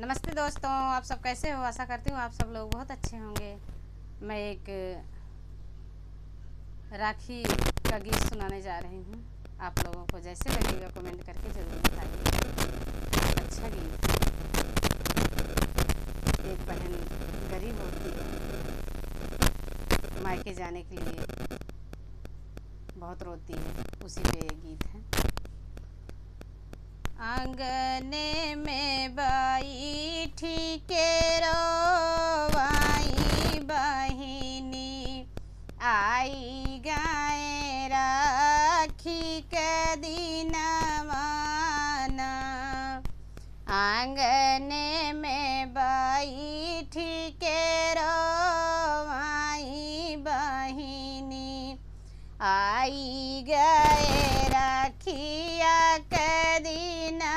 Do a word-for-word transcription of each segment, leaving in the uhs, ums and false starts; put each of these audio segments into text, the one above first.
नमस्ते दोस्तों, आप सब कैसे हो? आशा करती हूँ आप सब लोग बहुत अच्छे होंगे। मैं एक राखी का गीत सुनाने जा रही हूँ आप लोगों को। जैसे लगेगा comment करके जरूर बताइए। अच्छा गीत है। एक बहन गरीब होती है, मायके जाने के लिए बहुत रोती है, उसी पे ये गीत है। आंगने में बैठी के रोवाई बहिनी, आई गए राखी के दिनवाना। आंगने में बैठी के रोवाई बहिनी, आई गए राखिया के दिनवाना।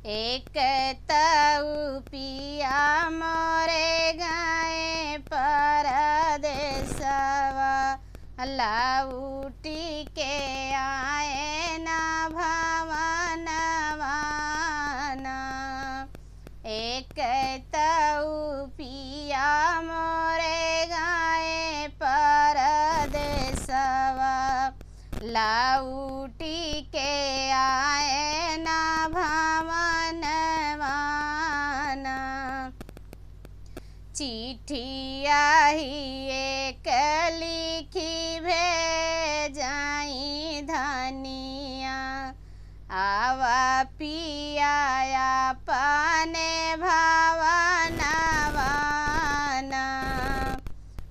एक तऊ पिया मोरे गए परदेसवा, लौटी के आए ना भवनवाना। एक तऊ पिया मोरे गए परदेसवा, लौटी के आए ना भवनवाना। चिट्ठिया ही एक लिखी भेजाई धनिया, आवा पिया अपने भवनवाना।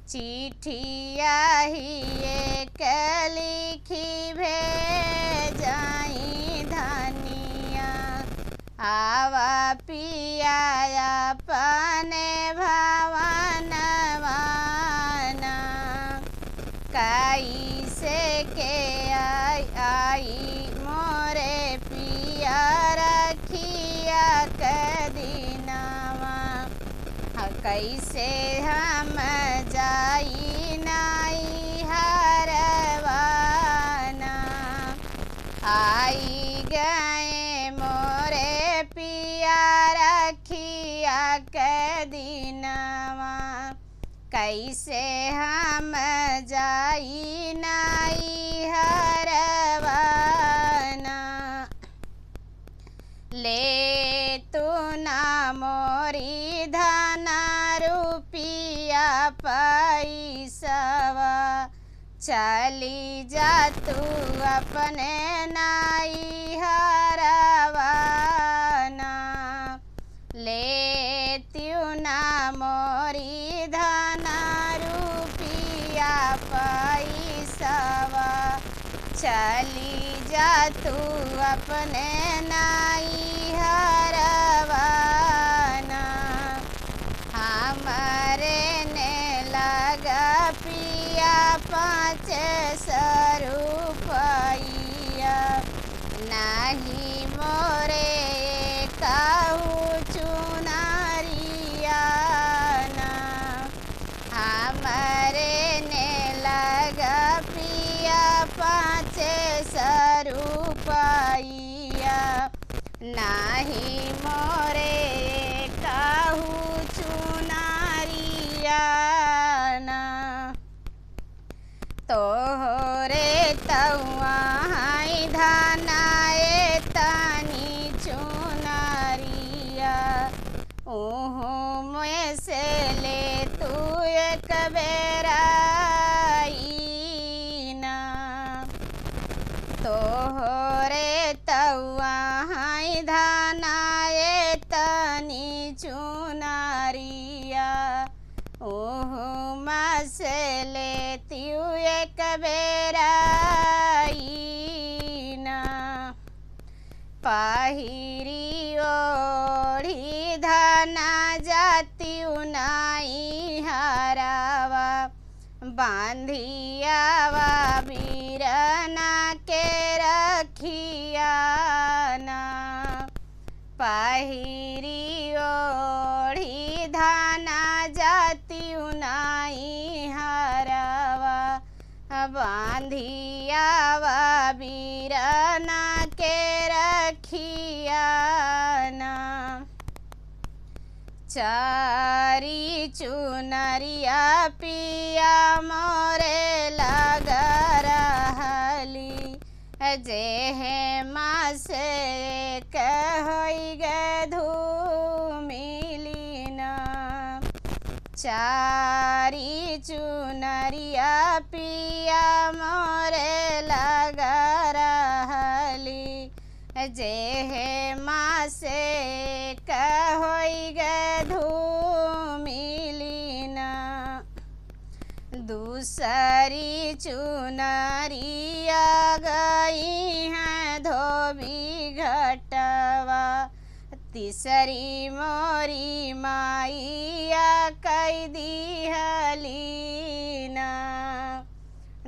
चिट्ठिया ही एक लिखी भेजाई धनिया, आवा पिया अपने भवनवाना। कैसे के आई, आई मोरे पिया राखिया के दिनवा, कैसे हम जाई नैहरवाना। आई गए मोरे पिया राखिया के दिनवा, कैसे हम जाई नैहरवाना। ले तू ना मोरी धन रुपिया पैसवा, चली जा तू अपने नैहरवाना। ले तू ना मोरी धन रुपिया पैसवा, चली जा तू अपने नैहरवाना। हमरे ने लगा पिया पाँच सौ रुपया, नाही मोरे काहू चुनरिया ना। हमरे ने लगा पिया पाँच सौ रुपया, नाही मोरे काहू चुनरिया ना। तोहरे तउआ हाई धना ए तनी चुनरिया, ओहू में से ले तू एक बेरा ई ना। तोहरे तउआ हाई धना ए तनी चुनरिया, ओहू में से लेतिउ एक बेरा ई ना। पहिरी ओढ़ी धना जातिउ नैहरवा, बांधियावा बीरना के रखिया ना। पहिरी ओढ़ी धना जातिउ नैहरवा, बांधियावा बीरना के रखिया चारी चुनरिया पिया मोरे लग रहली, जेहे मा से एक होई गे धूमिलिन। चारी चुनरिया पिया मोरे लग रहली, जेहे मा से एक होई गे धूमिलिन। दूसरी चुनरिया गई है धोबी घटवा, तीसरी मोरी माइया कई दिहलीन।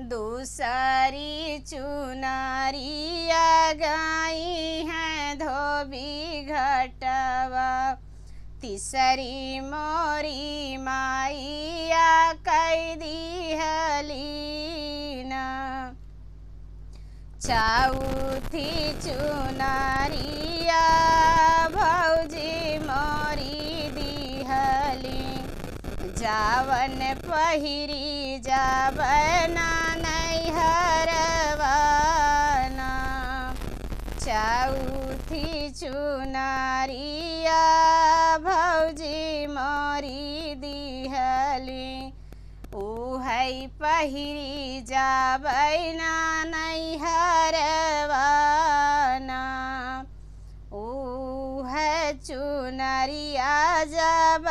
दूसरी चुनरिया गई है धोबी घटवा, तीसरी मोरी माइया कई दिहलीन। चौथी चुनरिया भौजी मोरी दिहली, जावन पहिरी जाबै ना नैहरवा ना। चौथी चुनरिया भौजी मोरी दिहली, उहै पहिरी जाबै ना नैहरवा ना। उहै चुनरिया जब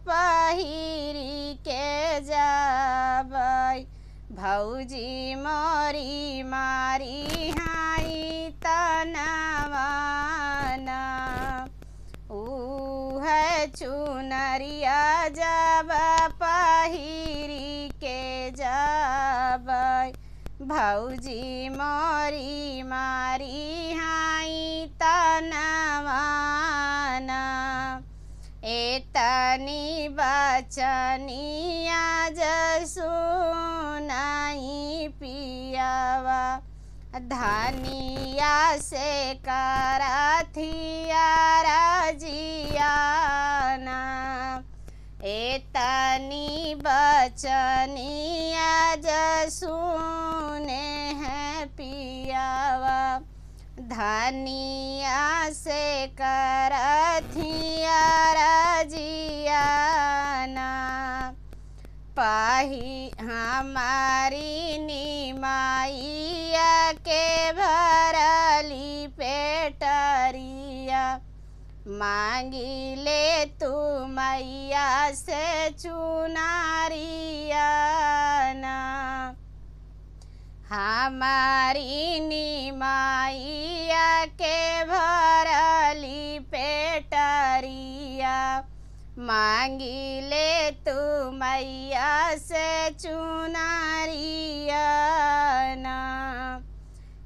पहिरी के जाबै, भौजी मोरी मारी हाई तनवा ना। उहै चुनरिया जब पहिरी के जाबै, भौजी मोरी मारी हाई तनवा ना। एतनी बचनिया ज सुनाई पियावा, धनिया से करथिया रजिया ना। एतनी बचनिया ज सुने हैं पियावा, धनिया से करथिया रजिया ना। पाही हमारी निमाइया के भरली पेटरिया, मांगी ले तू मैया से चुनरिया ना। हमारी निमाइया के भरली पेटरिया, मांगी ले तू मैया से चुनरिया ना।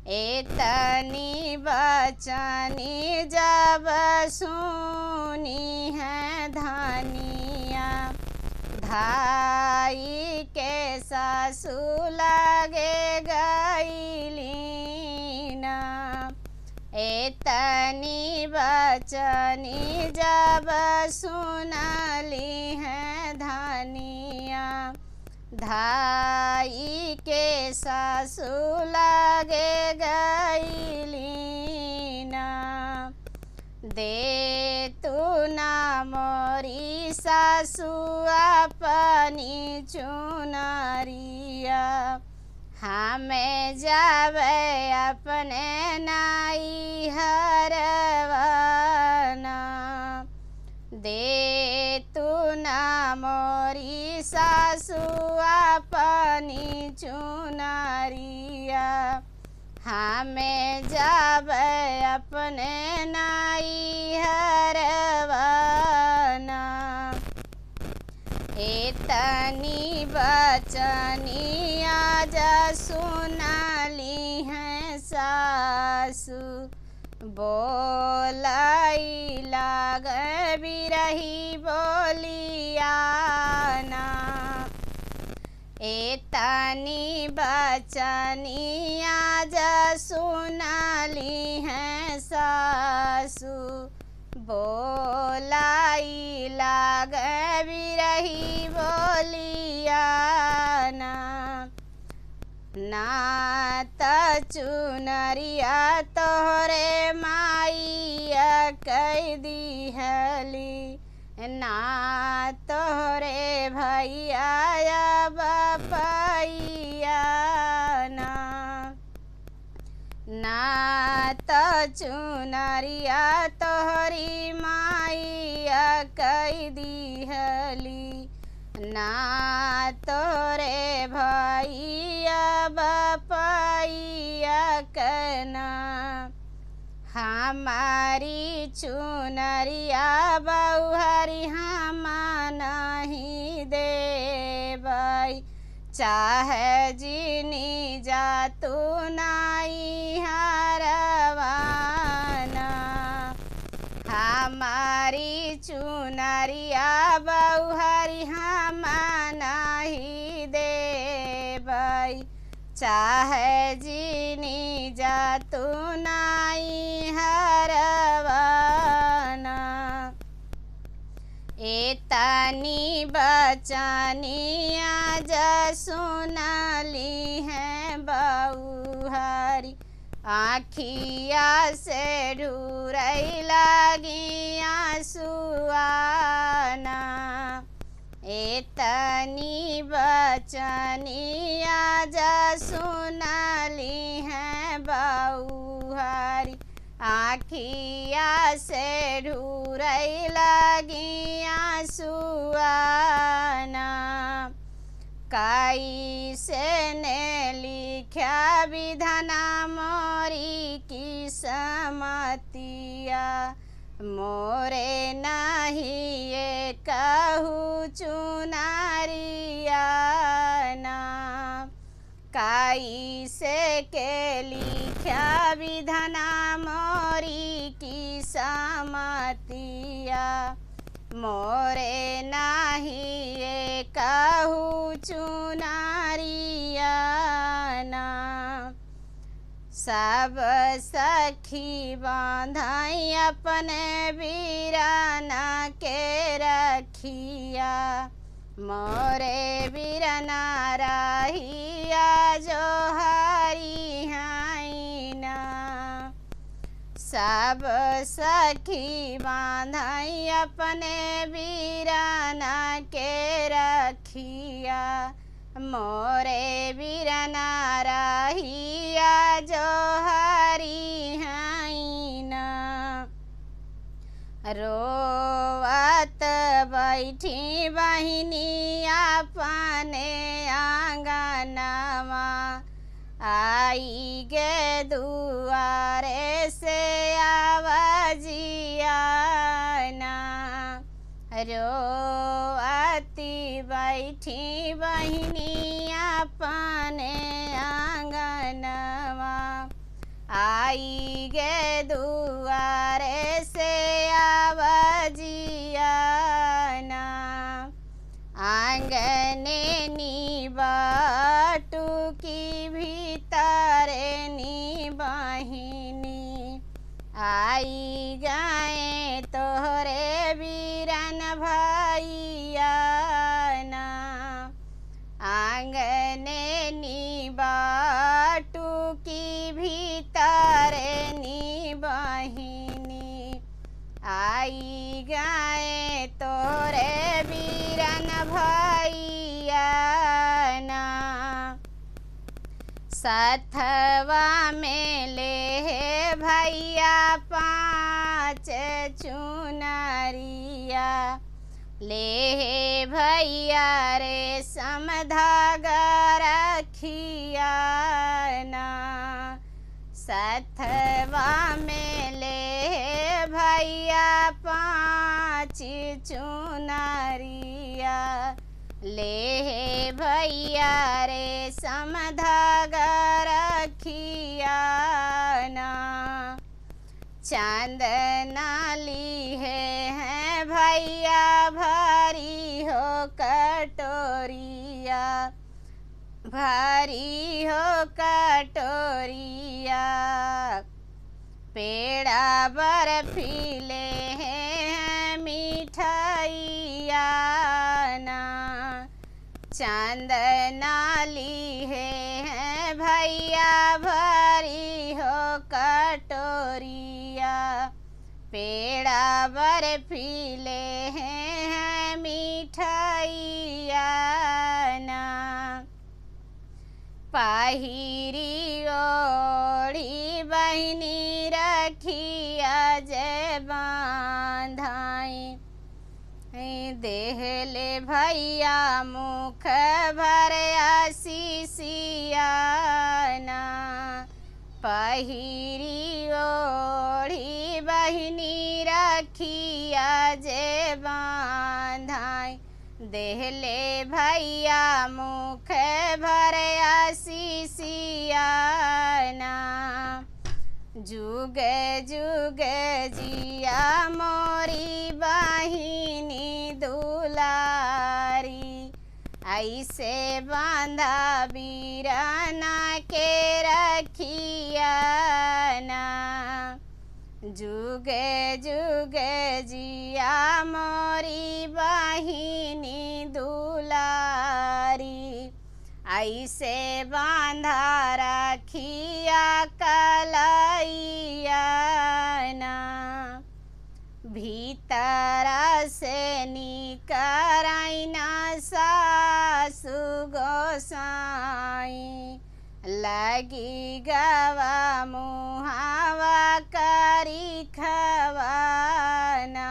एतनी बचनी जब सुनी है धनिया, धाई के सासु लागे गईली ना। एतनी बचनी जब सुनली है धनिया, धाई के सासु लागे गईली ना। दे तू ना मोरी सासु अपनी चुनरिया, हमें जावे अपने नैहरवा ना। दे तू ना मोरी सासु अपनी चुनरिया, हमें जावे अपने नैहरवा ना। एतनी बचनी आज सुनली है सासु, बोलाई लागे बिरही बोलिया ना। एतनी बचनी आज सुनली है सासु, बोलाई लागे बिरही बोलिया ना, ना त चुनरिया तोहरे माइया कई दिहली, ना तोहरे भैया या बपैया ना। ना त चुनरिया तोहरी माइया कई दिहली, ना तोरे भैया बपैया कना। हमारी चुनरिया बउहरी हम नहीं देबै, चाहे जिनी जा तू नाई हरवाना। हमारी चुनरिया बउहरी हम नहीं देबै, चाहे जिनी जा तू नाई हरवाना। एतनी बचनिया जा सुनली है बउहरी, आँखिया से ढूरै लागी आँसुआना। एतनी बचनिया जा सुनली है बउहरी, आँखिया से ढूरै लागी आँसुआना। कैसे ने लिख्या विधना मोरी किस्मतिया, मोरे नहीं एकहु चुनरिया ना। कैसे के लिख्या विधना मोरी किस्मतिया, मोरे नाही एकहु चुनरिया ना। सब सखी बाँधै अपने बीरन के रखिया, मोरे बीरन रहिया जो हरिहैं ना। सब सखी बाँधै अपने बीरन के रखिया, मोरे बीरन रहिया जो हरिहैं ना। रोवत बैठी बहिनी अपने आँगनवा, आई गे दुआरे से आवाजिया ना। रोवती बैठी बहिनी अपने आँगनवा, आई गे दुआरे से आवाजिया ना। आँगने नी बाटू की भीतरे नी बहिनी, आई गए तोहरे बीरन भैया ना। आँगने नी बाटू की भीतरे नी बहिनी, आई गए तोरे बीरन भैया ना। सथवा में लेहे भैया पाँच चुनरिया, लेहे भैया रेशम धागा रखिया ना। सथवा में लेहे भैया पाँच चुनरिया, लेहे भैया रेशम धागा रखिया ना। चंदना लिहे हैं भैया भारी हो कटोरिया, भारी हो कटोरिया। पेड़ा बर्फी लेहे ओरिया, पेड़ा बर्फी लेहे हैं मिठाइया ना। पहिरी ओढ़ी बहिनी रखिया जे बांधाई, देहले भैया मुख भर आशीषिया ना। पहिरी ओढ़ी बहिनी रखिया जे बांधाई, देहले भैया मुख भर आशीषिया ना। जुग जुग जिया मोरी बहिनी दुलारी, ऐसे बांधा बीरना के रखिया ना। जुग जुग जिया मोरी बहिनी दुलारी, ऐसे बांधा रखिया कलैया ना। भीतर से निकरैना सासु गोसाई, लगी गवा मुहावा करी खवाना।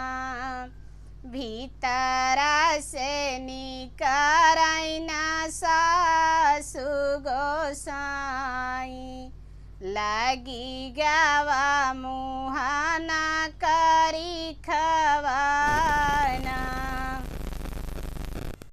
भीतर से निकरैना सासु गोसाई, लगी गवा मुहावा